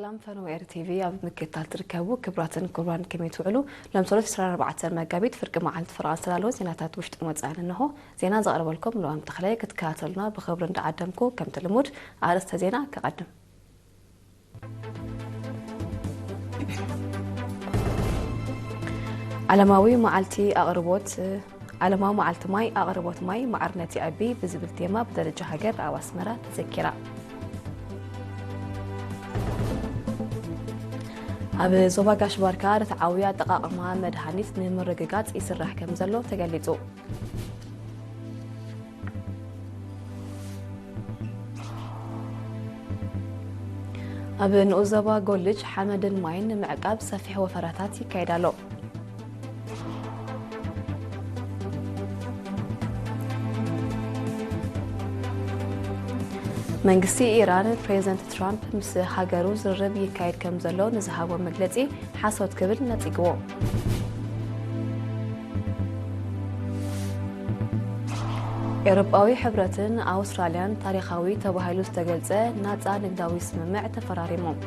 ሰላም ፈነወ ኤር ቲቪ ኣብ ምክትታል ትርከቡ ክቡራትን ክቡራን፣ ከመይ ትውዕሉ? ሎም ሰሉስ ዕስራን ኣርባዕተን መጋቢት ፍርቂ መዓልቲ ፍርቓ ዝተዳለወ ዜናታት ውሽጥን ወጻእን እንሆ። ዜና ዘቕርበልኩም ልዋም ተኽለ፣ ክትከታተሉና ብኽብሪ እንዳዓደምኩ፣ ከምቲ ልሙድ ኣርእስተ ዜና ከቐድም። ዓለማዊ መዓልቲ ኣቕርቦት፣ ዓለማዊ መዓልቲ ማይ፣ ኣቕርቦት ማይ ማዕርነት ይዕቢ ብዝብል ቴማ ብደረጃ ሃገር ኣብ ኣስመራ ተዘኪራ። ኣብ ዞባ ጋሽ ባርካ ርትዓዊ ኣጠቓቕማ መድሃኒት ንምርግጋጽ ይስራሕ ከም ዘሎ ተገሊጹ። ኣብ ንኡስ ዞባ ጎልጅ ሓመድን ማይን ንምዕቃብ ሰፊሕ ወፈራታት ይካየድ ኣሎ። መንግስቲ ኢራን ፕሬዝደንት ትራምፕ ምስ ሃገሩ ዝርርብ ይካየድ ከም ዘሎ ንዝሃቦ መግለጺ ሓሶት ክብል ነጺግዎ። ኤውሮጳዊ ሕብረትን ኣውስትራልያን ታሪኻዊ ተባሂሉ ዝተገልጸ ናጻ ንግዳዊ ስምምዕ ተፈራሪሞም።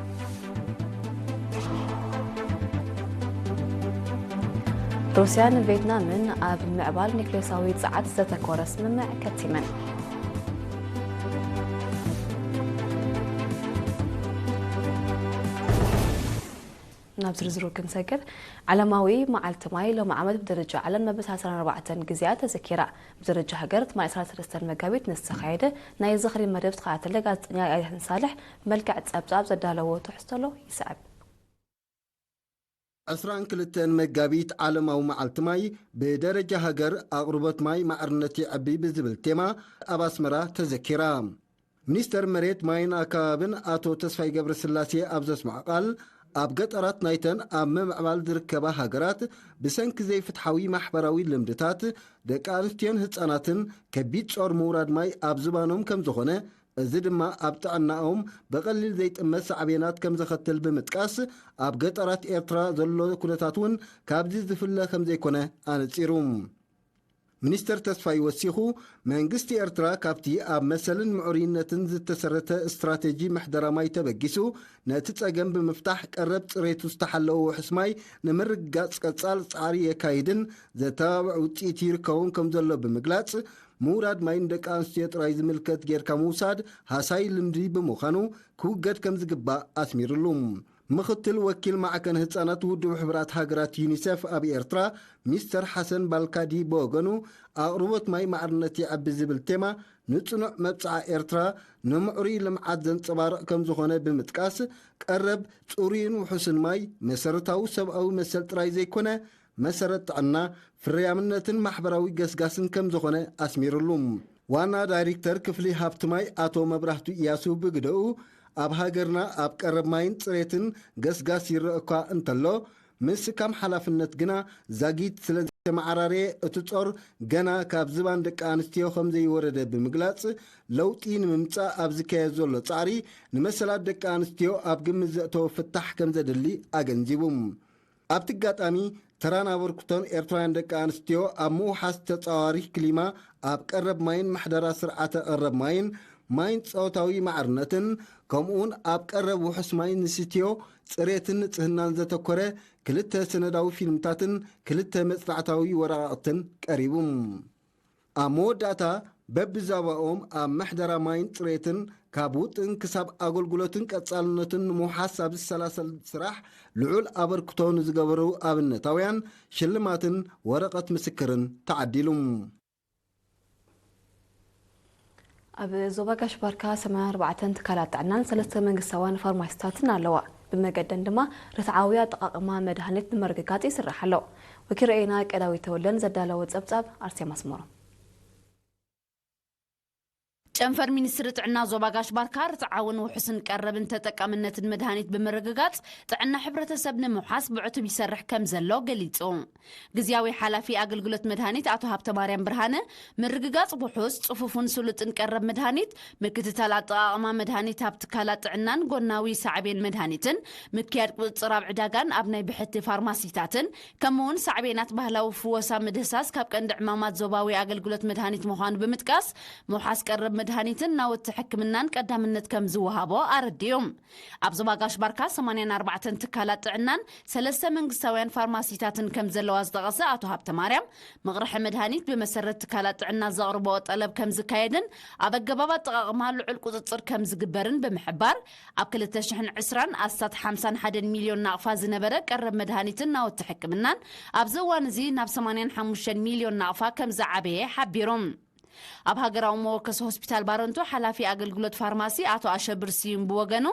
ሩስያን ቬትናምን ኣብ ምዕባል ኒክሌሳዊ ጸዓት ዘተኮረ ስምምዕ ከቲመን። ናብ ዝርዝሩ ክንሰግር፣ ዓለማዊ መዓልቲ ማይ ሎሚ ዓመት ብደረጃ ዓለም መበል ሰላሳን ኣርባዕተን ግዜኣ ተዘኪራ። ብደረጃ ሃገር ትማሊ ሰላሳ ሰለስተን መጋቢት ንዝተኻየደ ናይ ዝኽሪ መደብ ዝተኸታተለ ጋዜጠኛ ያሲን ሳልሕ መልክዕ ጸብጻብ ዘዳለዎ ትሕዝቶ ኣሎ ይስዕብ። ዕስራን ክልተን መጋቢት ዓለማዊ መዓልቲ ማይ ብደረጃ ሃገር ኣቕርቦት ማይ ማዕርነት ይዕቢ ብዝብል ቴማ ኣብ ኣስመራ ተዘኪራ። ሚኒስተር መሬት ማይን ኣከባብን ኣቶ ተስፋይ ገብረስላሴ ኣብ ዘስምዖ ቃል፣ ኣብ ገጠራት ናይተን ኣብ ምምዕባል ዝርከባ ሃገራት ብሰንኪ ዘይፍትሓዊ ማሕበራዊ ልምድታት ደቂ ኣንስትዮን ህጻናትን ከቢድ ጾር ምውራድ ማይ ኣብ ዝባኖም ከም ዝኾነ፣ እዚ ድማ ኣብ ጥዕናኦም ብቐሊል ዘይጥመት ሳዕቤናት ከም ዘኸትል ብምጥቃስ፣ ኣብ ገጠራት ኤርትራ ዘሎ ኩነታት እውን ካብዚ ዝፍለ ከም ዘይኮነ ኣነጺሩ። ሚኒስተር ተስፋይ ወሲኹ፣ መንግስቲ ኤርትራ ካብቲ ኣብ መሰልን ምዕሩይነትን ዝተሰረተ ስትራቴጂ ምሕደራ ማይ ተበጊሱ፣ ነቲ ጸገም ብምፍታሕ ቀረብ ጽሬቱ ዝተሓለወ ውሑስ ማይ ንምርግጋጽ ቀጻል ጻዕሪ የካይድን ዘተባብዕ ውጽኢት ይርከቦን ከም ዘሎ ብምግላጽ፣ ምውራድ ማይ ንደቂ ኣንስትዮ ጥራይ ዝምልከት ጌርካ ምውሳድ ሃሳይ ልምዲ ብምዃኑ ክውገድ ከም ዝግባእ ኣስሚርሉ። ምኽትል ወኪል ማዕከን ህጻናት ውድብ ሕቡራት ሃገራት ዩኒሴፍ ኣብ ኤርትራ ሚስተር ሓሰን ባልካዲ ብወገኑ፣ ኣቕርቦት ማይ ማዕርነት ይዕቢ ዝብል ቴማ ንጽኑዕ መብጽዓ ኤርትራ ንምዕሩይ ልምዓት ዘንጸባርቕ ከም ዝኾነ ብምጥቃስ፣ ቀረብ ጽሩይን ውሑስን ማይ መሰረታዊ ሰብኣዊ መሰል ጥራይ ዘይኮነ፣ መሰረት ጥዕና፣ ፍርያምነትን ማሕበራዊ ገስጋስን ከም ዝኾነ ኣስሚርሉ። ዋና ዳይሬክተር ክፍሊ ሃብቲ ማይ ኣቶ መብራህቱ ኢያሱ ብግደኡ፣ ኣብ ሃገርና ኣብ ቀረብ ማይን ጽሬትን ገስጋስ ይረአ እኳ እንተሎ፣ ምስካም ሓላፍነት ግና ዛጊት ስለ ዘይተመዓራረየ፣ እቲ ጾር ገና ካብ ዝባን ደቂ ኣንስትዮ ከም ዘይወረደ ብምግላጽ፣ ለውጢ ንምምጻእ ኣብ ዝካየድ ዘሎ ጻዕሪ፣ ንመሰላት ደቂ ኣንስትዮ ኣብ ግምት ዘእተወ ፍታሕ ከም ዘድሊ ኣገንዚቡ። ኣብቲ ኣጋጣሚ፣ ተራን ኣበርክቶን ኤርትራውያን ደቂ ኣንስትዮ ኣብ ምውሓስ ተጻዋሪ ክሊማ፣ ኣብ ቀረብ ማይን ምሕደራ ስርዓተ ቀረብ ማይን፣ ማይን ጾታዊ ማዕርነትን፣ ከምኡውን ኣብ ቀረብ ውሑስ ማይ ንስትዮ ጽሬትን ንጽህናን ዘተኮረ ክልተ ሰነዳዊ ፊልምታትን ክልተ መጽናዕታዊ ወረቓቕትን ቀሪቡ። ኣብ መወዳእታ፣ በብዛባኦም ኣብ ምሕደራ ማይን ጽሬትን፣ ካብ ውጥን ክሳብ ኣገልግሎትን ቀጻልነቱን ንምውሓስ ኣብ ዝሰላሰል ስራሕ ልዑል ኣበርክቶ ንዝገበሩ ኣብነታውያን ሽልማትን ወረቐት ምስክርን ተዓዲሉ። ኣብ ዞባ ጋሽ ባርካ ሰማንያን ኣርባዕተን ትካላት ጥዕናን ሰለስተ መንግስታውያን ፋርማሲታትን ኣለዋ። ብመገደን ድማ ርትዓዊ ኣጠቓቕማ መድሃኒት ንምርግጋጽ ይስራሕ ኣሎ። ወኪል ርኤና ቀዳዊት ተወልደን ዘዳለወ ጸብጻብ ኣርሴማ ኣስመሮም። ጨንፈር ሚኒስትሪ ጥዕና ዞባ ጋሽ ባርካ ርትዓውን ውሑስን ቀረብን ተጠቃምነትን መድሃኒት ብምርግጋጽ ጥዕና ሕብረተሰብ ንምውሓስ ብዕቱብ ይሰርሕ ከም ዘሎ ገሊጹ። ግዝያዊ ሓላፊ ኣገልግሎት መድሃኒት ኣቶ ሃብተማርያም ብርሃነ፣ ምርግጋጽ ውሑስ፣ ጽፉፍን ስሉጥን ቀረብ መድሃኒት፣ ምክትታል ኣጠቓቕማ መድሃኒት ኣብ ትካላት ጥዕናን ጎናዊ ሳዕቤን መድሃኒትን፣ ምክያድ ቁጽጽር ኣብ ዕዳጋን ኣብ ናይ ብሕቲ ፋርማሲታትን፣ ከምኡውን ሳዕቤናት ባህላዊ ፍወሳ ምድህሳስ ካብ ቀንዲ ዕማማት ዞባዊ ኣገልግሎት መድሃኒት ምዃኑ ብምጥቃስ፣ ምውሓስ ቀረብ መድሃኒትን ናውቲ ሕክምናን ቀዳምነት ከም ዝወሃቦ ኣረዲኡ። ኣብ ዞባ ጋሽ ባርካ ሰማንያን ኣርባዕተን ትካላት ጥዕናን ሰለስተ መንግስታውያን ፋርማሲታትን ከም ዘለዋ ዝጠቐሰ ኣቶ ሃብተ ማርያም፣ ምቕርሒ መድሃኒት ብመሰረት ትካላት ጥዕና ዘቕርቦ ጠለብ ከም ዝካየድን ኣብ ኣገባብ ኣጠቓቕማ ልዑል ቁጽጽር ከም ዝግበርን ብምሕባር፣ ኣብ ክልተ ሽሕን ዕስራን ኣስታት ሓምሳን ሓደን ሚልዮን ናቕፋ ዝነበረ ቀረብ መድሃኒትን ናውቲ ሕክምናን ኣብዚ እዋን እዚ ናብ ሰማንያን ሓሙሽተን ሚልዮን ናቕፋ ከም ዝዓበየ ሓቢሩ። ኣብ ሃገራዊ መወከሲ ሆስፒታል ባረንቱ ሓላፊ ኣገልግሎት ፋርማሲ ኣቶ ኣሸብር ስዩም ብወገኑ፣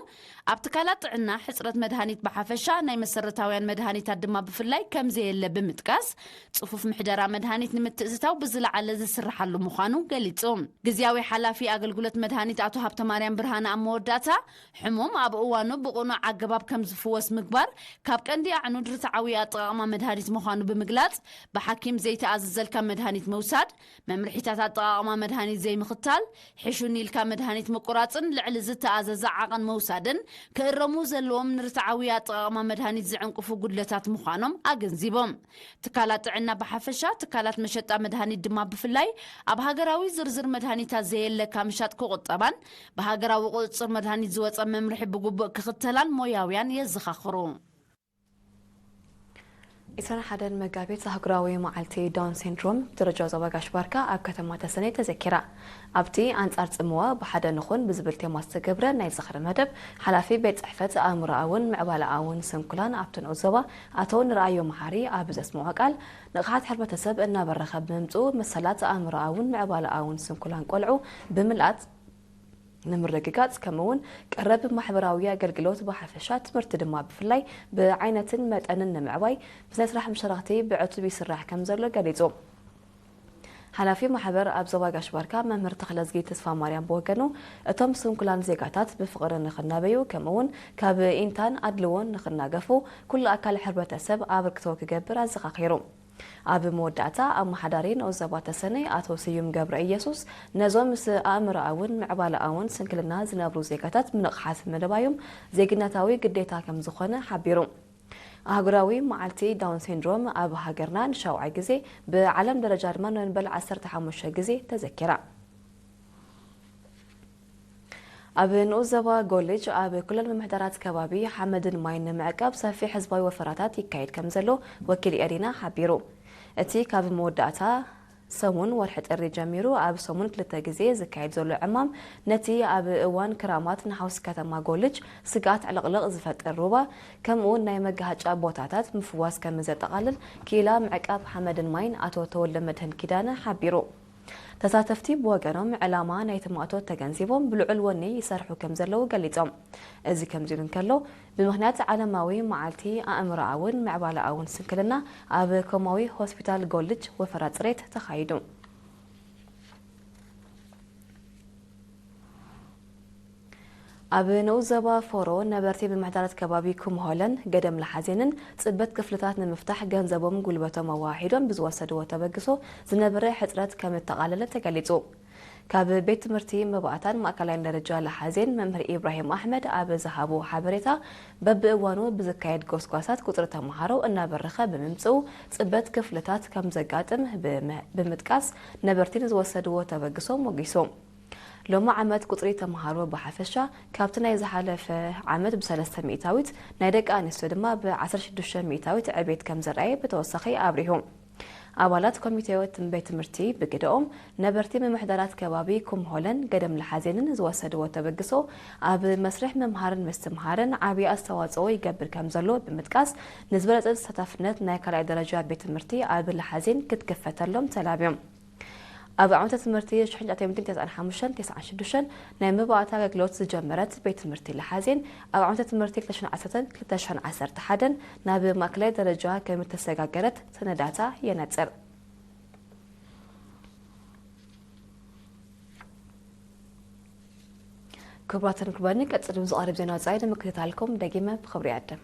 ኣብ ትካላት ጥዕና ሕጽረት መድሃኒት ብሓፈሻ ናይ መሰረታውያን መድሃኒታት ድማ ብፍላይ ከም ዘየለ ብምጥቃስ፣ ጽፉፍ ምሕደራ መድሃኒት ንምትእትታው ብዝለዓለ ዝስርሓሉ ምዃኑ ገሊጹ። ግዝያዊ ሓላፊ ኣገልግሎት መድሃኒት ኣቶ ሃብተማርያም ብርሃነ ኣብ መወዳእታ፣ ሕሙም ኣብ እዋኑ ብቕኑዕ ኣገባብ ከም ዝፍወስ ምግባር ካብ ቀንዲ ኣዕኑድ ርትዓዊ ኣጠቓቕማ መድሃኒት ምዃኑ ብምግላጽ፣ ብሓኪም ዘይተኣዘዘልካ መድሃኒት ምውሳድ፣ መምርሒታት ኣጠቓቕማ መድሃኒት ዘይምኽታል፣ ሕሹን ኢልካ መድሃኒት ምቁራጽን ልዕሊ ዝተኣዘዘ ዓቐን ምውሳድን ክእረሙ ዘለዎም ንርትዓዊ ኣጠቓቕማ መድሃኒት ዝዕንቅፉ ጉድለታት ምዃኖም ኣገንዚቦም። ትካላት ጥዕና ብሓፈሻ፣ ትካላት መሸጣ መድሃኒት ድማ ብፍላይ፣ ኣብ ሃገራዊ ዝርዝር መድሃኒታት ዘየለ ካብ ምሻጥ ክቑጠባን ብሃገራዊ ቁጽጽር መድሃኒት ዝወጸ መምርሒ ብግቡእ ክኽተላን ሞያውያን የዘኻኽሩ። ዕስራን ሓደን መጋቢት ኣህጉራዊ መዓልቲ ዳውን ሲንድሮም ብደረጃ ዞባ ጋሽ ባርካ ኣብ ከተማ ተሰነይ ተዘኪራ። ኣብቲ ኣንጻር ጽምዋ ብሓደ ንኹን ብዝብል ቴማ ዝተገብረ ናይ ዝኽሪ መደብ፣ ሓላፊ ቤት ጽሕፈት ኣእምሮኣውን ምዕባለኣውን ስንኩላን ኣብቲ ንኡስ ዞባ ኣቶ ንርኣዮ መሓሪ ኣብ ዘስምዖ ቃል፣ ንቕሓት ሕብረተሰብ እናበረኸ ብምምጽኡ፣ መሰላት ኣእምሮኣውን ምዕባለኣውን ስንኩላን ቆልዑ ብምልኣት ንምርግጋጽ፣ ከምኡ እውን ቀረብ ማሕበራዊ ኣገልግሎት ብሓፈሻ፣ ትምህርቲ ድማ ብፍላይ ብዓይነትን መጠንን ንምዕባይ ብናይ ስራሕ መሻርኽቲ ብዕቱብ ይስራሕ ከም ዘሎ ገሊጹ። ሓላፊ ማሕበር ኣብ ዞባ ጋሽ ባርካ መምህር ተኽለዝጊ ተስፋ ማርያም ብወገኑ፣ እቶም ስንኩላን ዜጋታት ብፍቕሪ ንኽናበዩ፣ ከምኡ እውን ካብ ኢንታን ኣድልዎን ንኽናገፉ ኩሉ ኣካል ሕብረተሰብ ኣበርክቶ ክገብር ኣዘኻኺሩ። ኣብ መወዳእታ፣ ኣመሓዳሪ ንኡስ ዞባ ተሰነይ ኣቶ ስዩም ገብረ ኢየሱስ፣ ነዞም ምስ ኣእምሮኣውን ምዕባለኣውን ስንክልና ዝነብሩ ዜጋታት ብንቕሓት ምልባዮም ዜግነታዊ ግዴታ ከም ዝኾነ ሓቢሩ። ኣህጉራዊ መዓልቲ ዳውን ሲንድሮም ኣብ ሃገርና ንሻውዓይ ግዜ፣ ብዓለም ደረጃ ድማ ንመበል ዓሰርተ ሓሙሽተ ግዜ ተዘኪራ። ኣብ ንኡስ ዞባ ጎልጅ ኣብ ኩለን ምምሕዳራት ከባቢ ሓመድን ማይን ንምዕቃብ ሰፊሕ ህዝባዊ ወፈራታት ይካየድ ከም ዘሎ ወኪል ኤሪና ሓቢሩ። እቲ ካብ መወዳእታ ሰሙን ወርሒ ጥሪ ጀሚሩ ኣብ ሰሙን ክልተ ግዜ ዝካየድ ዘሎ ዕማም፣ ነቲ ኣብ እዋን ክራማት ንሓውሲ ከተማ ጎልጅ ስግኣት ዕልቕልቕ ዝፈጥር ሩባ፣ ከምኡውን ናይ መጋሃጫ ቦታታት ምፍዋስ ከም ዘጠቓልል ክኢላ ምዕቃብ ሓመድን ማይን ኣቶ ተወልደ መድህን ኪዳነ ሓቢሩ። ተሳተፍቲ ብወገኖም፣ ዕላማ ናይቲ ማእቶት ተገንዚቦም ብልዑል ወኒ ይሰርሑ ከም ዘለዉ ገሊጾም። እዚ ከምዚ ኢሉ እንከሎ፣ ብምኽንያት ዓለማዊ መዓልቲ ኣእምሮኣውን ምዕባለኣውን ስንክልና፣ ኣብ ኮማዊ ሆስፒታል ጎልጅ ወፈራ ጽሬት ተኻይዱ። ኣብ ንኡስ ዞባ ፎሮ ነበርቲ ምምሕዳራት ከባቢ ኩምሆለን ገደም ለሓዜንን ጽበት ክፍልታት ንምፍታሕ ገንዘቦም ጉልበቶም ኣወሃሂዶም ብዝወሰድዎ ተበግሶ ዝነበረ ሕጽረት ከም እተቓለለ ተገሊጹ። ካብ ቤት ትምህርቲ መባእታን ማእከላይን ደረጃ ለሓዜን መምህር ኢብራሂም ኣሕመድ ኣብ ዝሃቦ ሓበሬታ፣ በብእዋኑ ብዝካየድ ጎስጓሳት ቁጽሪ ተመሃሮ እናበረኸ ብምምጽኡ ጽበት ክፍልታት ከም ዘጋጥም ብመ-፣ ብምጥቃስ ነበርቲ ንዝወሰድዎ ተበግሶ ሞጊሱ። ሎሚ ዓመት ቁጽሪ ተመሃሮ ብሓፈሻ ካብቲ ናይ ዝሓለፈ ዓመት ብሰለስተ ሚእታዊት፣ ናይ ደቂ ኣንስትዮ ድማ ብዓሰርተ ሽዱሽተ ሚእታዊት ዕቤት ከም ዝረኣየ ብተወሳኺ ኣብሪሁ። ኣባላት ኮሚቴ ቤት ትምህርቲ ብግደኦም፣ ነበርቲ ምምሕዳራት ከባቢ ኩምሆለን ገደም ለሓዜንን ዝወሰድዎ ተበግሶ ኣብ መስርሕ ምምሃርን ምስትምሃርን ዓብዪ ኣስተዋፅኦ ይገብር ከም ዘሎ ብምጥቃስ፣ ንዝበለፀ ተሳታፍነት ናይ ካልኣይ ደረጃ ቤት ትምህርቲ ኣብ ለሓዜን ክትክፈተሎም ተላብዮም። ኣብ ዓመተ ትምህርቲ ሽሕን ትሽዓተ ሚእትን ተስዓን ሓሙሽተን ተስዓን ሽዱሽተን ናይ መባእታ ኣገልግሎት ዝጀመረት ቤት ትምህርቲ ለሓዜን፣ ኣብ ዓመተ ትምህርቲ ክልተ ሽሕን ዓሰርተን ክልተ ሽሕን ዓሰርተ ሓደን ናብ ማእከላይ ደረጃ ከም እተሰጋገረት ሰነዳታ የነጽር። ክቡራትን ክቡራንን፣ ቀጺሉ ዝቐርብ ዜና ወጻኢ ንምክትታልኩም ደጊመ ብኽብሪ ይዕድም።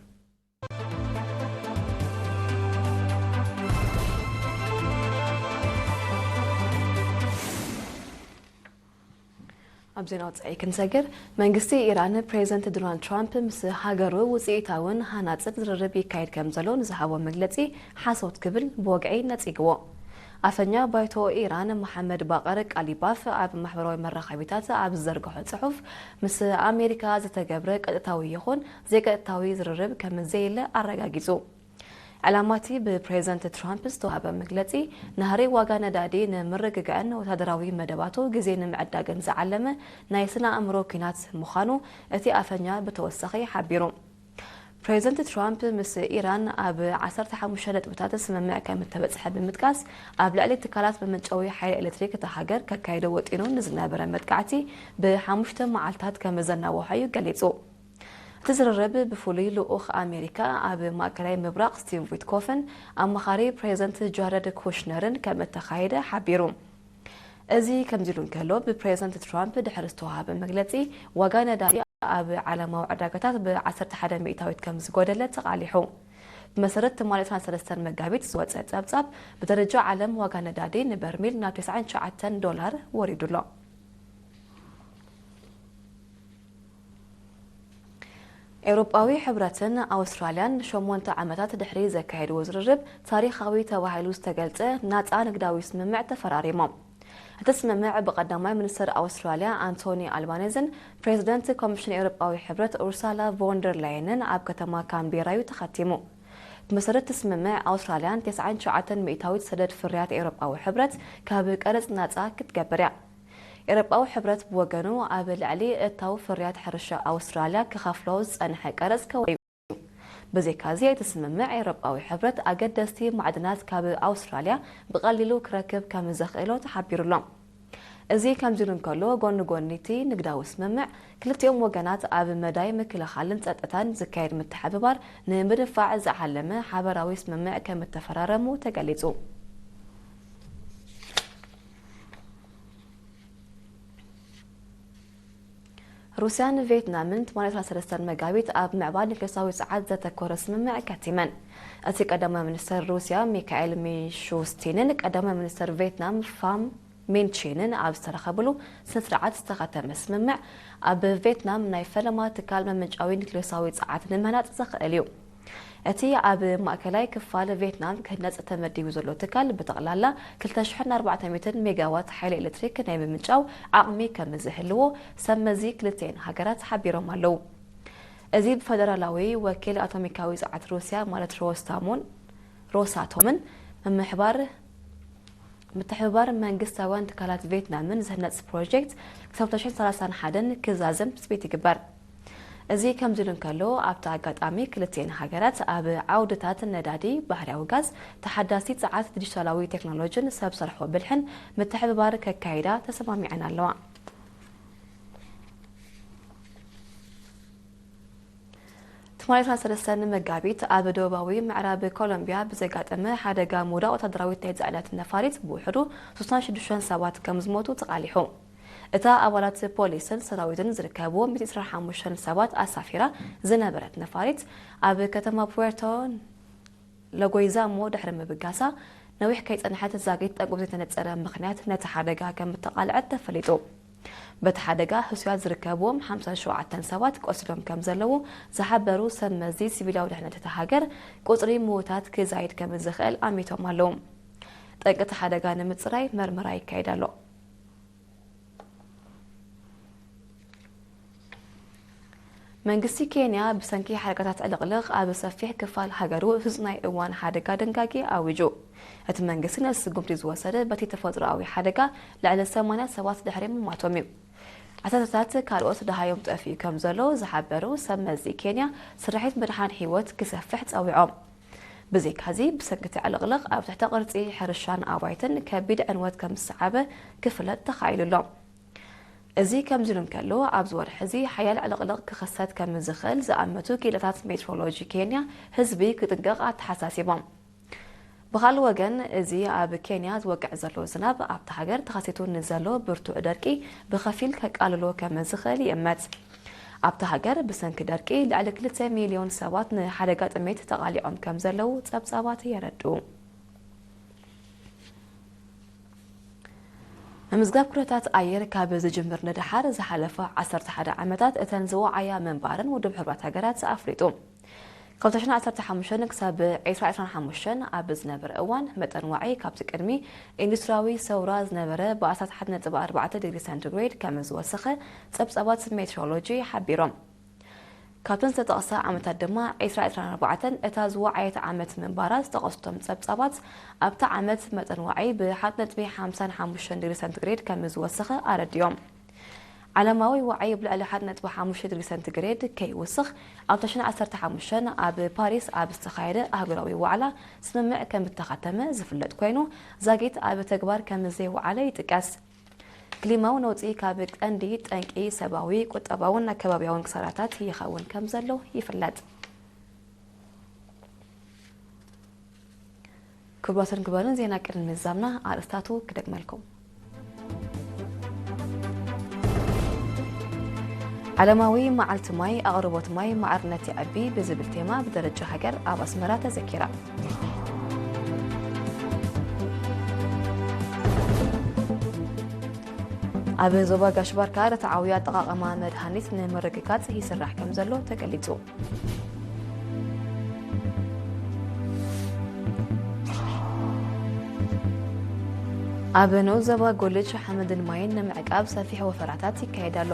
ኣብ ዜና ወጻኢ ክንሰግር፣ መንግስቲ ኢራን ፕሬዚደንት ዶናልድ ትራምፕ ምስ ሃገሩ ውጽኢታውን ሃናጽን ዝርርብ ይካየድ ከም ዘሎ ንዝሃቦ መግለጺ ሓሶት ክብል ብወግዒ ነጺግዎ። ኣፈኛ ባይቶ ኢራን መሓመድ ባቀር ቃሊባፍ ኣብ ማሕበራዊ መራኸቢታት ኣብ ዝዘርግሖ ጽሑፍ፣ ምስ ኣሜሪካ ዝተገብረ ቀጥታዊ ይኹን ዘይቀጥታዊ ዝርርብ ከም ዘየለ ኣረጋጊጹ። ዕላማቲ ብፕሬዝደንት ትራምፕ ዝተዋህበ መግለጺ፣ ናህሪ ዋጋ ነዳዲ ንምርግጋዕን ወታደራዊ መደባቱ ግዜ ንምዕዳግን ዝዓለመ ናይ ስነ ኣእምሮ ኲናት ምዃኑ እቲ ኣፈኛ ብተወሳኺ ሓቢሩ። ፕሬዝደንት ትራምፕ ምስ ኢራን ኣብ ዓሰርተ ሓሙሽተ ነጥብታት ስምምዕ ከም እተበጽሐ ብምጥቃስ፣ ኣብ ልዕሊ ትካላት መመንጨዊ ሓይሊ ኤሌክትሪክ እታ ሃገር ከካይዶ ወጢኑ ንዝነበረ መጥቃዕቲ ብሓሙሽተ መዓልታት ከም ዘናውሖ እዩ ገሊጹ። እቲ ዝርርብ ብፍሉይ ልኡኽ ኣሜሪካ ኣብ ማእከላይ ምብራቕ ስቲቭ ዊትኮፍን ኣማኻሪ ፕሬዝደንት ጃረድ ኩሽነርን ከም እተኻየደ ሓቢሩ። እዚ ከምዚ ኢሉ እንከሎ፣ ብፕሬዝደንት ትራምፕ ድሕሪ ዝተዋሃበ መግለጺ፣ ዋጋ ነዳዲ ኣብ ዓለማዊ ዕዳጋታት ብ ዓሰርተ ሓደ ሚእታዊት ከም ዝጎደለ ተቓሊሑ። ብመሰረት ትማሊ ዕስራን ሰለስተን መጋቢት ዝወጸ ጸብጻብ፣ ብደረጃ ዓለም ዋጋ ነዳዲ ንበርሚል ናብ ተስዓን ትሽዓተን ዶላር ወሪዱ ኣሎ። ኤውሮጳዊ ሕብረትን ኣውስትራልያን ንሸሞንተ ዓመታት ድሕሪ ዘካየድዎ ዝርርብ፣ ታሪኻዊ ተባሂሉ ዝተገልጸ ናጻ ንግዳዊ ስምምዕ ተፈራሪሞም። እቲ ስምምዕ ብቀዳማይ ሚኒስትር ኣውስትራልያ ኣንቶኒ ኣልባኔዝን ፕሬዝደንት ኮሚሽን ኤውሮጳዊ ሕብረት ኡርሳላ ቮንደር ላየንን ኣብ ከተማ ካንቤራ እዩ ተኸቲሙ። ብመሰረት እቲ ስምምዕ፣ ኣውስትራልያ ተስዓን ትሽዓተን ሚእታዊት ሰደድ ፍርያት ኤውሮጳዊ ሕብረት ካብ ቀረጽ ናጻ ክትገብር እያ። ኤውሮጳዊ ሕብረት ብወገኑ፣ ኣብ ልዕሊ እታው ፍርያት ሕርሻ ኣውስትራልያ ክኸፍሎ ዝጸንሐ ቀረጽ ከወ ብዘይካዚ፣ እቲ ስምምዕ ኤውሮጳዊ ሕብረት ኣገደስቲ ማዕድናት ካብ ኣውስትራልያ ብቐሊሉ ክረክብ ከም ዘኽእሎ ተሓቢሩ ኣሎ። እዚ ከምዚ ኢሉ እንከሎ፣ ጎኒ ጎኒ እቲ ንግዳዊ ስምምዕ፣ ክልቲኦም ወገናት ኣብ መዳይ ምክልኻልን ጸጥታን ዝካየድ ምትሕብባር ንምድንፋዕ ዝዓለመ ሓበራዊ ስምምዕ ከም እተፈራረሙ ተገሊጹ። ሩስያን ቬትናምን ትማሊ ዕስራን ሰለስተን መጋቢት ኣብ ምዕባል ኒክሌሳዊ ጸዓት ዘተኮረ ስምምዕ ከቲመን። እቲ ቀዳማይ ሚኒስተር ሩስያ ሚካኤል ሚሹስቲንን ቀዳማይ ሚኒስተር ቬትናም ፋም ሚንቺንን ኣብ ዝተረኸብሉ ስነ ስርዓት ዝተኸተመ ስምምዕ፣ ኣብ ቬትናም ናይ ፈለማ ትካል መመንጫዊ ኒክሌሳዊ ጸዓት ንምህናጽ ዘኽእል እዩ። እቲ ኣብ ማእከላይ ክፋል ቬትናም ክህነጽ ተመዲቡ ዘሎ ትካል ብጠቕላላ ክልተ ሽሕን ኣርባዕተ ሚእትን ሜጋዋት ሓይሊ ኤሌክትሪክ ናይ ምምንጫው ዓቕሚ ከም ዝህልዎ ሰብ መዚ ክልቲኤን ሃገራት ሓቢሮም ኣለዉ። እዚ ብፈደራላዊ ወኪል ኣቶሚካዊ ጸዓት ሩስያ ማለት ሮስታሞን ሮሳቶምን ምምሕባር ምትሕብባር መንግስታውያን ትካላት ቬትናምን ዝህነጽ ፕሮጀክት ክሳብ ክልተ ሽሕን ሰላሳን ሓደን ክዛዘም ትጽቢት ይግበር። እዚ ከምዚ ኢሉ እንከሎ፣ ኣብቲ ኣጋጣሚ ክልቲኤን ሃገራት ኣብ ዓውድታት ነዳዲ፣ ባህርያዊ ጋዝ፣ ተሓዳሲ ጸዓት፣ ዲጂታላዊ ቴክኖሎጂን ሰብ ሰርሖ ብልሕን ምትሕብባር ከካይዳ ተሰማሚዐን ኣለዋ። ትማሊ ዕስራን ሰለስተን መጋቢት ኣብ ደቡባዊ ምዕራብ ኮሎምቢያ ብዘጋጠመ ሓደጋ ምውዳቕ ወታደራዊት ናይ ጽዕነት ነፋሪት ብውሕዱ ሱሳን ሽዱሽተን ሰባት ከም ዝሞቱ ተቓሊሑ። እታ ኣባላት ፖሊስን ሰራዊትን ዝርከብዎ ሚእቲ ዕስራን ሓሙሽተን ሰባት ኣሳፊራ ዝነበረት ነፋሪት ኣብ ከተማ ፑዌርቶ ለጎይዛሞ ድሕሪ ምብጋሳ፣ ነዊሕ ከይጸንሐት ዛጊት ጠንቁ ብዘይተነጸረ ምኽንያት ነቲ ሓደጋ ከም እተቓልዐት ተፈሊጡ። በቲ ሓደጋ ህሱያት ዝርከብዎም ሓምሳን ሸውዓተን ሰባት ቆሲሎም ከም ዘለዉ ዝሓበሩ ሰብ መዚ ሲቪላዊ ድሕነት እታ ሃገር፣ ቁጽሪ ምዉታት ክዛይድ ከም ዝኽእል ኣሚቶም ኣለዉ። ጠንቂ እቲ ሓደጋ ንምጽራይ መርመራ ይካየድ ኣሎ። መንግስቲ ኬንያ ብሰንኪ ሓደጋታት ዕልቕልቕ ኣብ ሰፊሕ ክፋል ሃገሩ ህጹጽ ናይ እዋን ሓደጋ ድንጋጌ ኣዊጁ። እቲ መንግስቲ ነዚ ስጉምቲ ዝወሰደ በቲ ተፈጥሮኣዊ ሓደጋ ልዕሊ ሰማንያ ሰባት ድሕሪ ምሟቶም እዩ። ዓሰርተታት ካልኦት ደሃዮም ጠፊኡ ከም ዘሎ ዝሓበሩ ሰብ መዚ ኬንያ፣ ስርሒት ምድሓን ህይወት ክሰፍሕ ጸዊዖም። ብዘይካዚ፣ ብሰንኪ እቲ ዕልቕልቕ ኣብ ትሕተ ቅርጺ ሕርሻን ኣባይትን ከቢድ ዕንወት ከም ዝሰዓበ ክፍለጥ ተኻኢሉ ኣሎ። እዚ ከምዚ ኢሉ እንከሎ፣ ኣብዚ ወርሒ እዚ ሓያል ዕልቕልቕ ክኽሰት ከም ዝኽእል ዝኣመቱ ክኢላታት ሜትሮሎጂ ኬንያ ህዝቢ ክጥንቀቕ ኣተሓሳሲቦም። ብኻልእ ወገን፣ እዚ ኣብ ኬንያ ዝወቅዕ ዘሎ ዝናብ ኣብታ ሃገር ተኸሲቱ ንዘሎ ብርቱዕ ደርቂ ብኸፊል ከቃልሎ ከም ዝኽእል ይእመት። ኣብታ ሃገር ብሰንኪ ደርቂ ልዕሊ ክልተ ሚልዮን ሰባት ንሓደጋ ጥሜት ተቓሊዖም ከም ዘለዉ ጸብጻባት የረድኡ። ምምዝጋብ ኩነታት ኣየር ካብ ዝጅምር ንደሓር ዝሓለፈ ዓሰርተ ሓደ ዓመታት እተን ዝወዓያ ምንባረን ውድብ ሕቡራት ሃገራት ኣፍሊጡ። ክልተ ሽሕን ዓሰርተ ሓሙሽተን ክሳብ ዕስራ ዕስራን ሓሙሽተን ኣብ ዝነበረ እዋን፣ መጠን ዋዒ ካብቲ ቅድሚ ኢንዱስትሪያዊ ሰውራ ዝነበረ ብኣስታት ሓደ ነጥቢ ኣርባዕተ ዲግሪ ሰንቲግሬድ ከም ዝወሰኸ ጸብጻባት ሜትሮሎጂ ሓቢሮም። ካብተን ዝተጠቕሳ ዓመታት ድማ፣ ዕስራ ዕስራን ኣርባዕተን እታ ዝወዓየት ዓመት ምንባራ ዝጠቐሱቶም ጸብጻባት፣ ኣብታ ዓመት መጠን ዋዒ ብ ሓደ ነጥቢ ሓምሳን ሓሙሽተን ዲግሪ ሰንቲግሬድ ከም ዝወሰኸ ኣረዲኦም። ዓለማዊ ዋዒ ብልዕሊ ሓደ ነጥቢ ሓሙሽተ ዲግሪ ሰንቲግሬድ ከይውስኽ፣ ኣብ ተሽን ዓሰርተ ሓሙሽተ ኣብ ፓሪስ ኣብ ዝተኻየደ ኣህጉራዊ ዋዕላ ስምምዕ ከም ዝተኸተመ ዝፍለጥ ኮይኑ፣ ዛጊት ኣብ ተግባር ከም ዘይወዓለ ይጥቀስ። ክሊማዊ ነውጺ ካብ ቀንዲ ጠንቂ ሰብኣዊ፣ ቁጠባውን ኣከባቢያውን ክሳራታት ይኸውን ከም ዘሎ ይፍለጥ። ክቡራትን ክቡራንን፣ ዜና ቅድሚ ምዛምና ኣርእስታቱ ክደግመልኩም። ዓለማዊ መዓልቲ ማይ፣ ኣቕርቦት ማይ ማዕርነት ይዕቢ ብዝብል ቴማ ብደረጃ ሃገር ኣብ ኣስመራ ተዘኪራ። ኣብ ዞባ ጋሽ ባርካ ርትዓዊ ኣጠቓቕማ መድሃኒት ንምርግጋጽ ይስራሕ ከም ዘሎ ተገሊጹ። ኣብ ንኡስ ዞባ ጎልጅ ሓመድን ማይን ንምዕቃብ ሰፊሕ ወፈራታት ይካየድ ኣሎ።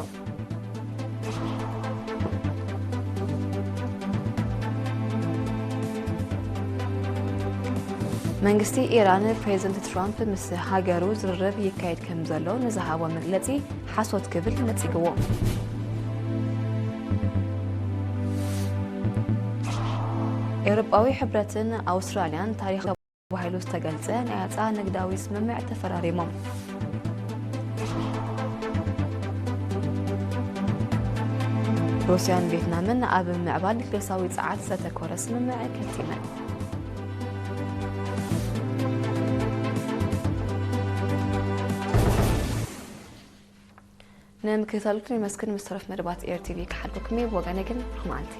መንግስቲ ኢራን፣ ፕሬዝደንት ትራምፕ ምስ ሃገሩ ዝርርብ ይካየድ ከም ዘሎ ንዝሃቦ መግለጺ ሓሶት ክብል ነጺግዎ። ኤውሮጳዊ ሕብረትን ኣውስትራልያን ታሪኻዊ ተባሂሉ ዝተገልጸ ናይ ኣጻ ንግዳዊ ስምምዕ ተፈራሪሞም። ሩስያን ቬትናምን ኣብ ምዕባል ገሳዊ ጸዓት ዘተኮረ ስምምዕ ከቲመን። ንምክትታልኩም የመስግን። ምስ ተረፍ መደባት ኤር ቲቪ ክሓልኩም እየ። ብወገነይ ግን ርሑቕ መዓልቲ።